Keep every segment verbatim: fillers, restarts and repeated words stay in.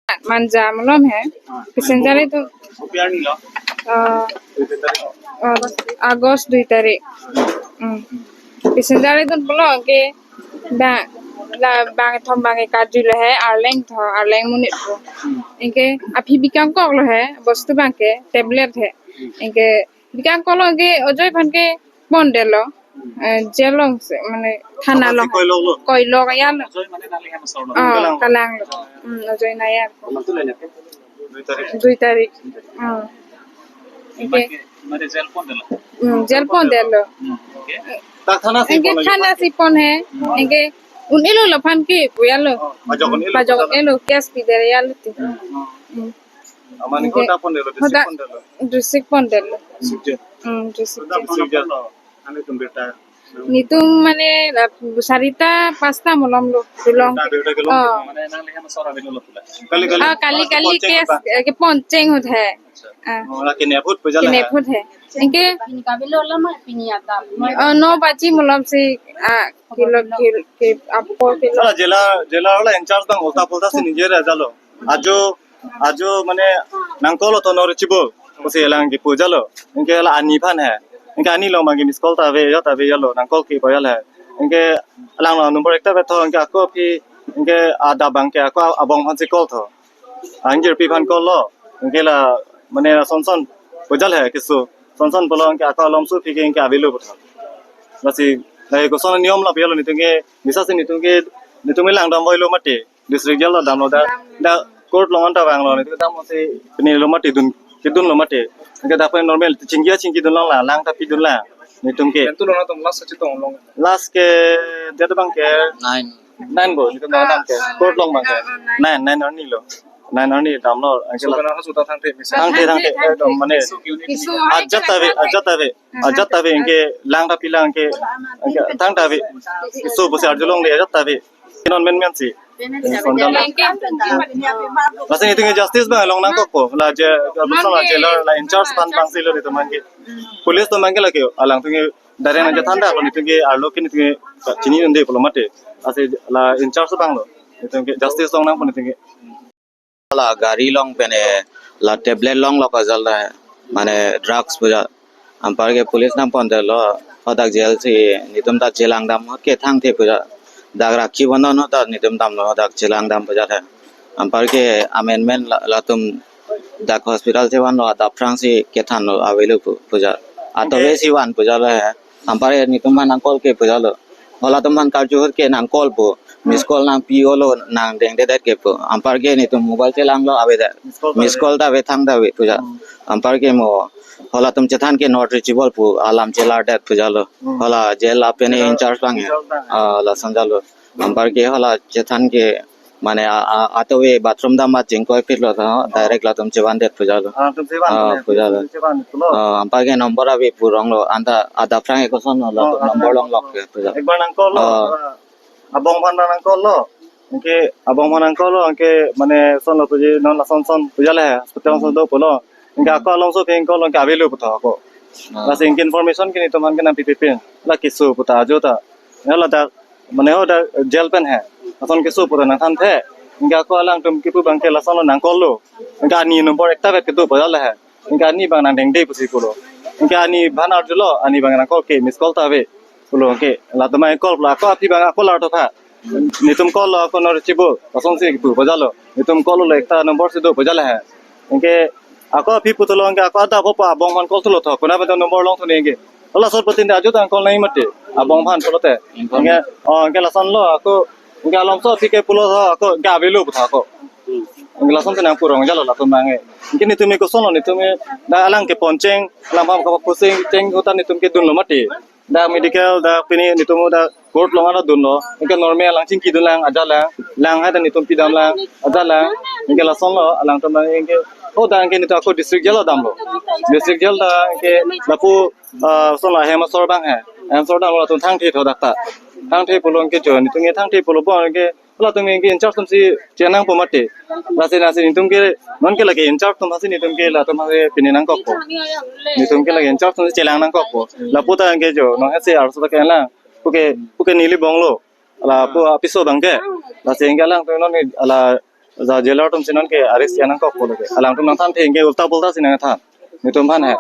Manja malom he. Passenger itu, uh, uh, August dui tarik. Hmm. Passenger itu pulo ke bang, la bangkethom bangke karju lo he, arleng tho, arleng monit pu. Anke aphi bikangkok lo he, bostu bangke tablet he. Anke bikangkok lo ke ajoine aphan ke pondetlo. Eh, jail along si, mane thana along. Koilok lo. Koilok ya lo. Ajoine mane nangli hem asor lo. Oh, kalang. Kalang lo. Hmm, ajoine naya. Dui tarik. Dui tarik. Hmm. Anke. Mane jail pondetlo. Hmm, jail pondetlo. Hmm, okay. Dak thana si. Anke pon lo, thana si pon he. Hmm. Anke un-elo laphan ke pu ya lo. Oh, pajok un-elo. Pajok un-elo, case pidet ya lo ti. Hmm. Hmm. Amani. Anke kota pondetlo, hoda district pondetlo. District pondetlo. District jail. Hmm, district jail. District jail. Ane tum birta. Netum mane la sarita pasta malom lo, dolong. Birta, birta kelong. Oh. Mane nangli hem asor avelo lo pula. Kali, kali. Ah, kali, kali case, eh, kepon cheng ahut he. Ah. Oh, la kidnap ahut pu jala. Kidnap ahut he. Anke. Pini kavelo lo ma, pini ada. Oh, no baji malom si, ah, kilo, kilo, ke, apo kilo. Hala jailer, jailer hala in charge abang ulta pulta si ningje ra jalo. Ajo, ajo mane nang call lo to no reachable pusi alang kipu jalo. Anke la ani aphan he. Anke ani along abangke miss call ta ave, ya ta ave ya lo, nang call ke boyal he. Anke alang lo number ekta ave tho, anke ako aphi, anke adap abangke ako abong aphan si call tho. Angjir pi aphan call lo. Anke la mane la son son pu jal he keso. Son son pulo anke ako alomso aphi ke anke avelo pu tho. Lasi, la koson niyom la pi ya lo netum ke, bisa si netum ke, netum ke langdam voi lo mati. District jail lo damlo dak, dak court along anta vanglo, netum damlo si pini lo mati dun, kedun lo mati. Anke dak pen normal, chingki chingki dun long la, lang ta pidun la, netum ke. Pen tu lo na tum last chetong long. Last ke, dia tu abangke. Nine. Nine bo, netum dam ke. Court along abangke. Nine, nine arni lo. Nine arni damlo, anke la. So kana suta thangthe misa. Thangthe, thangthe, ekdom mane. Keso ajat ta ave, ajat ta ave. Ajat ta ave anke lang ta pilang anke, anke thangta ave. Keso pusi arjulongle ajat ta ave. Non menmen si. Son jalo. Lasi netum ke justice abang long nangkokpo. La je, la jailer, la in charge aphan abang si lo netum abangke. Police atum abangke lake alangtum ke direct nangchethan dak lo, netum ke arlo ke netum ke chinidunde pulo mati. Lasi la in charge abang lo. Netum ke justice long nangpo netum ke. La gari along pen la tablet longlo kajal ta, mane drugs pu jat. Anparke police nangpondetlo, hadak jail si netum ta chelangdam ke thangthe pu jat. Dak Rakhi Bandhan hadak netum damlo, hadak chelangdam pu jat he. Anparke amendment la, latum dak hospital chevanlo, adap aphrangsi kethanlo avelo pu, pu jat. Atove si van pu jat lo he. Anparke netum aphan nang call ke pu jat lo. Halatum aphan karju ahut ke nang call pu. Miss call nangpi olo, nang dengdedet ke pu. Anparke netum mobile chelanglo avedet. Miss call ta ave, thangta ave pu jat. Hmm. Anparke mo halatum chethan ke not reachable pu alam chelardet pu jat lo. Hmm. Hala jail lapen in charge abang he. In charge abang he. Ah, lason jalo. Anparke hala chethan ke mane a, a, atove bathroom dam ma chingkoi phit lo tha, oh, direct latum chevandet pu jat lo. Ah, latum chevan, ah, mane, pu jat lo. Chevan pulo. Ah, anparke number ave pu ronglo, anta adap aphrang ke koson lo, oh, latum number longlok ke pu jat lo. Ekbar nang call lo, ah, ah, abong aphan nang call lo. Anke abong aphan nang call lo, anke mane son lo puji non lason son pu jat le, hospital son do pulo. Anke ako alomso aphi call lo, anke avelo pu tha ako. Ah. Lasi anke information ke netum aphan ke nangpipipin. La keso pu ta ajo ta. Ya la ta mane hadak jail pen he. Lason keso pu ta nangthanthe. Anke ako alangtum kipu abangke lason lo nang call lo. Anke ani number ekta vet kedo pu jat le he. Anke ani abang nang dengde pusi pulo. Anke ani aphan arjulo, ani abang nang call ke, miss call ta ave pulo, anke latum abang call pulo, ako aphi abang ako lar to tha. Netum call lo, ako not reachable, lasonsi kipu pu jat lo. Netum call lo, ekta number si do pu jat le he. Anke ako aphi puthotlo, anke ako adap aphan abong aphan call thulo tho, konat pen ta number longthu ne anke. Hala sot patin de ajo ta call nangji mati. Abong aphan pulote. Anke, oh, anke lason lo ako, anke alomso aphi ke pulo tho ako, anke avelo pu tha ako. Anke lasonsi nangpu rong jat lo latum abang ke. Anke netum ke koson lo, netum ke dak alang kepon cheng, alang aphan kapu cheng, cheng ahut ta netum ke dunlo mati. Dak medical, dak pini netum dak court along anta dunlo. Anke normal lang chingki dun lang, ajat lang. Lang hai ta netum pidam lang, ajat lang. Anke lason lo, alangtum abang anke. Oh, dak anke netum ako district jail lo damlo. District jail ta anke lapu, ah, son lo ahem asor abang he. Ahem asor damlo, latum thangthe tho dak ta. Thangthe pulo anke jo, netum ke thangthe pulo bo anke. Latum ke in charge atum si chenangpo mati. Lasi, lasi netum ke, non ke lake in charge atum aphansi netum ke latum aphansi pini nangkokpo. Netum ke lake in charge atum si chelang nangkokpo. Lapu ta anke jo, non ese arso ta ke lang. Puke, puke neli bonglo. Lapu apiso abangke. Lasi anke alangtum non ke la Ja jailer atum si non ke arrest ya nangkok pulo ke. Alangtum nangthan the, anke ulta pulta si nangthan. Netum aphan he.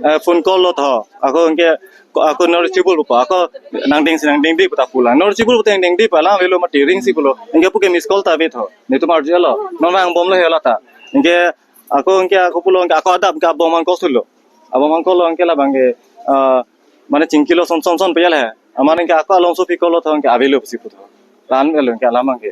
Eh, phone call lo tho. Ako anke, ako non reachable pupo. Ako nangding si nangdingde puta pulang. Non reachable puta nangdingde pu alam avelo mati, ring si pulo. Anke puke miss call ta ave tho. Netum arju lo. Non vangbomlo he lata. Anke ako anke ako pulo anke ako adap anke abang man call sulo. Abang man call lo anke labang ke, ah, mane chingkilo son son son peyal he. Aman anke ako alongso pi call lo tho anke avelo pusi pu tho. Ran avelo anke alam anke.